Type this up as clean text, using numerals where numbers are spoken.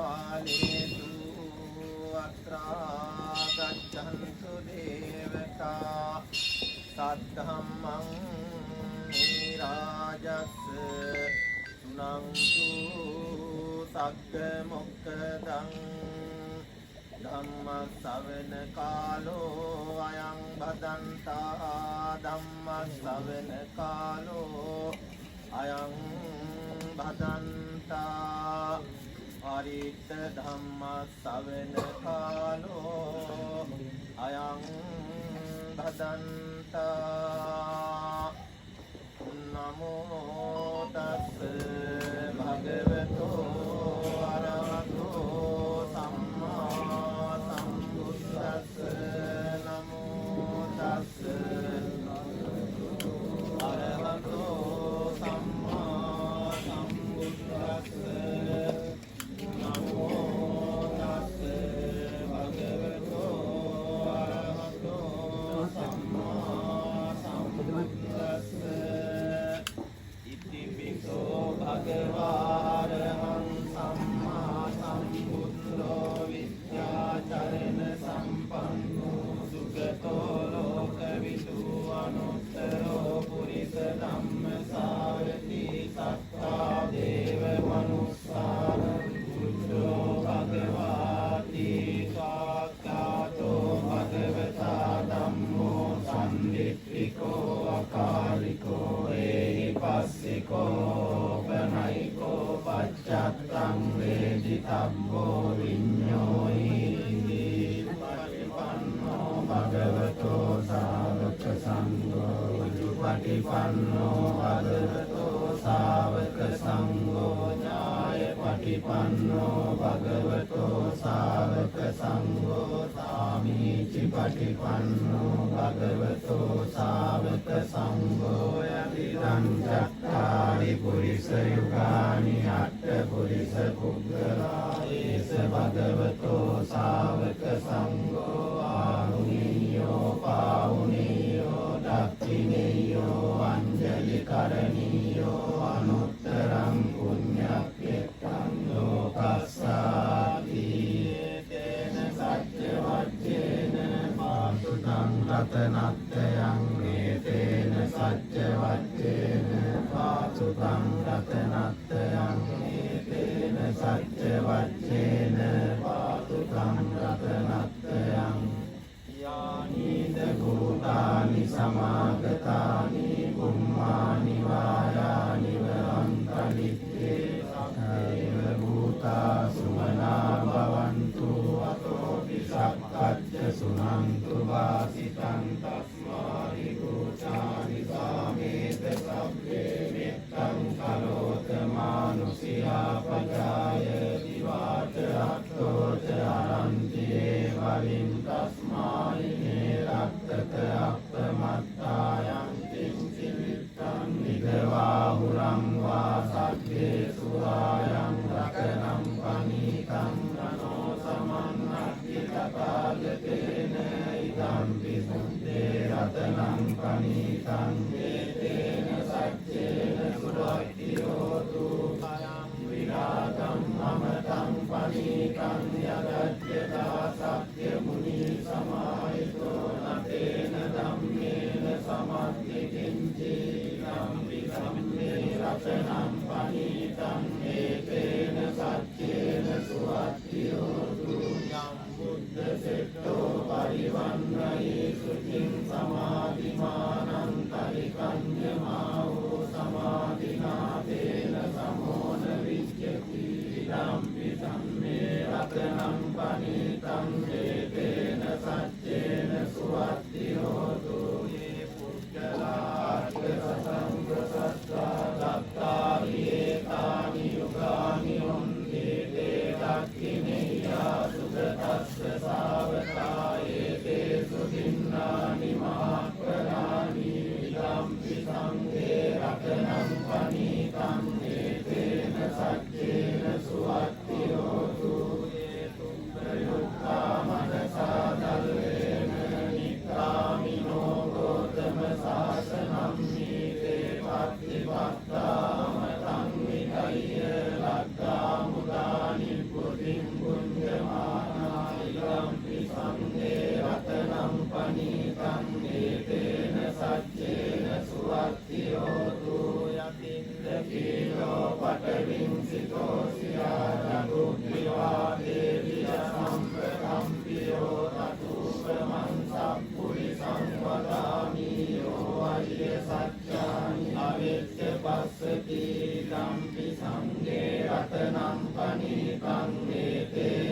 චක්කවාලේසු අත්‍රා ගච්ඡන්තු දේවතා සද්ධම්මං මුනි රාජස් සුනන්තු සග්ග මොක්ඛදං. ධම්ම ශ්‍රවණ කාලෝ අයං භදන්තා. ධම්ම ශ්‍රවණ කාලෝ අයං භදන්තා. හරිත ධම්ම ශ්‍රවණ කාලෝ අයං භදන්තා. නමෝ තස්ස භගවතෝ අරහතෝ සම්මා සම්බුද්දස්ස. නමෝ තස්ස අරහතෝ සම්මා සම්බුද්දස්ස. නමෝ තස්ස භගවතෝ අරහතෝ සම්මා සම්බුද්දස්ස. ඉතිපිසෝ භගවා අරහං සම්මා සම්බුද්ධෝ විද්‍යාචරණ සම්පන්නෝ සුගතෝ ලෝකවිදු අනුත්තරෝ පුරිස ධම්මසාරථි සත්තා දේව මනුස්සාන බුද්ධෝ භගවාති. ස්වාක්ඛාතෝ භගවතා ධම්මෝ සන්දිට්ඨිකෝ අකාලිකෝ ඒහිපස්සිකෝ ඕපනයිකෝ පච්චත්තං වේදිතබ්බෝ විඤ්ඤෝහීති. පටිපන්නෝ භගවතෝ ශාවක සංඝෝ උජුපටිපන්නෝ භගවතෝ ශාවක සංඝෝ ඥාය පටිපන්නෝ භගවතෝ ශාවක සංඝෝ සාමීචි පටිපන්නෝ භගවතෝ ශාවක සංඝෝ. යතිදං චත්තාරි පුරිස යුගානි අට්ඨ පුරිස පුද්ගලා ඒස භගවතෝ ශාවක සංඝෝ ආහුනීයෝ පාහුනීයෝ දක්ඛිනේයෝ අංජලි කරණීයෝ අනුත්තරං පුඤ්ඤක්ඛෙත්තං ලෝකස්සාති. තේන සච්ච වජ්ජේන පාසුතං රතනත්තයං ඒතේන සච්ච වජ්ජේන පාසුතං රතනත්තයං ඒතේන සච්ච වජ්ජේන පාසුතං රතනත්තයං. යානීද භූතානි සමාගතානි බුම්මානි වායානි වන්තලිත්තේ සබ්බේව භූතා සුමනා භවන්තු අතෝපි සක්කච්ඡ සුනන්තු වාසිතං තස්මාහි භූතානි සාමේත සබ්බේ මෙත්තං කરોත මානුසියා පජාය දිවාච අත්තෝච අරන්ති ඒවලින් තස්මාහි මේ රක්කත අප්පමත්තායන් කිංචි විත්තං නිදවාහුරං වා සග්ගේසු ආයං රතනම් පනීතං රනෝ සමන්නක්ඛි තථාගතේන ඉදම්පි සුද්ධේ රතනම් පනීතං ඒතේන සච්චේන සුවත්ති හෝතු. අයං විරාගං මමතං පනීතං යදජ්ජතා සත්‍ය මුනි සමාහිතෝ නතේන ධම්මේන සමත්ති කිංචි ඉදම්පි ධම්මේ රතනම් පනීතං ඒතේන සච්චේන සුවත්ති හෝතු. යම් බුද්ධ සෙට්ඨෝ පරිවන්නයි සුචින් සමාධිමානං තරිකඤ්ඤමාවෝ සමාධිනාතේන සමෝන විජ්ජති. ඉදම්පි ධම්මේ රතනම් පනීතං ඒතේන සච්චේන සුවත්ති හෝතු. ඒ පුද්ගලා අට්ඨ සසං දත්තාරි ඒතානි යුගානි හොන්ති තේ දක්ඛිනෙය්‍යා සුගතස්ස ශාවකා ඒතේ සුදින්නානි මහප්පලානි. ඉදම්පි සංඝේ රතනම් පනීතං ඒතේන සච්චේන සුවත්ති හෝතු. ඒ තුම්පයුක්තා මනසා දල්ලේන නික්කාමිනෝ ගෝතම ශාසනම්මි තේ පත්තිපත්තා මතං විදය්‍ය ලග්ගා මුදා නිබ්බුතිං රතනං පනීතං ඒතේන